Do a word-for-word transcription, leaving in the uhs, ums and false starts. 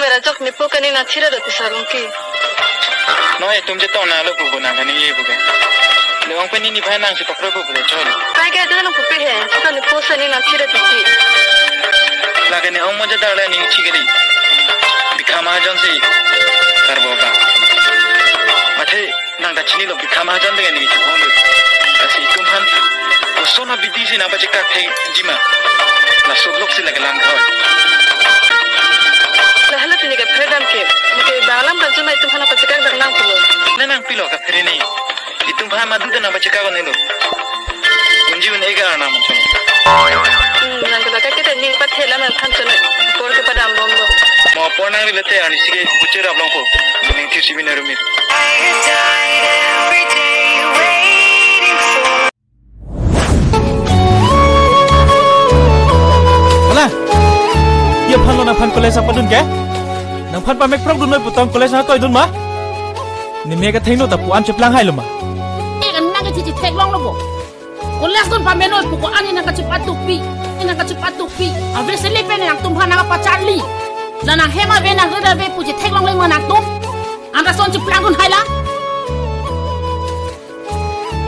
Mera jok nepo kani nang chira do tisa rungki. No, itum chetong nanglo pu bu nang kani ye bu ke. Ne ong pen nini bhai nang si pakro bu bu chon. Pai ke do nang pupe he, chika nepo sani nang chira tisi. Lake ne ong mo jadar le ning chikali. Bikha mahajon si. Karbo ba. Mathe nang ta chinilo, bikha mahajon de nang chihong lo. Lasi itum aphan koson abidi si nang pachekak thekji ma. Laso lok si lake lang thoi. Lahelo tini ke pher dam ke. Ke bang alam karju ma itum aphan pachekak dak nang pulo. Ne nang pilo kaphere ne. Itum aphan madu de nang pachekak ne lo. Unji un-e ke arnam chon. Hmm, nang ke baka ke tani pathela nang than chon. Por ke padam bom lo. Mo por nang rile te arnisi ke buche rap longpo. Ning thir si bin arumit. Hala, ye aphan lo nangphan college apadun ke? Nangphan pamek prok dun noi putong college nangkoi dun ma? Neme ke thengno ta pu-an cheplang hai lo ma? Eh, kan nang ke chichi theklong lo bo. College dun pame noi pu ko-an nang kachipatukpi, nang kachipatukpi. Ave sele pen nangtum aphan nang pacharli. La nang hem ave nang red ave pu chetheklongle ma nangtum. Anta son cheplang dun hai la.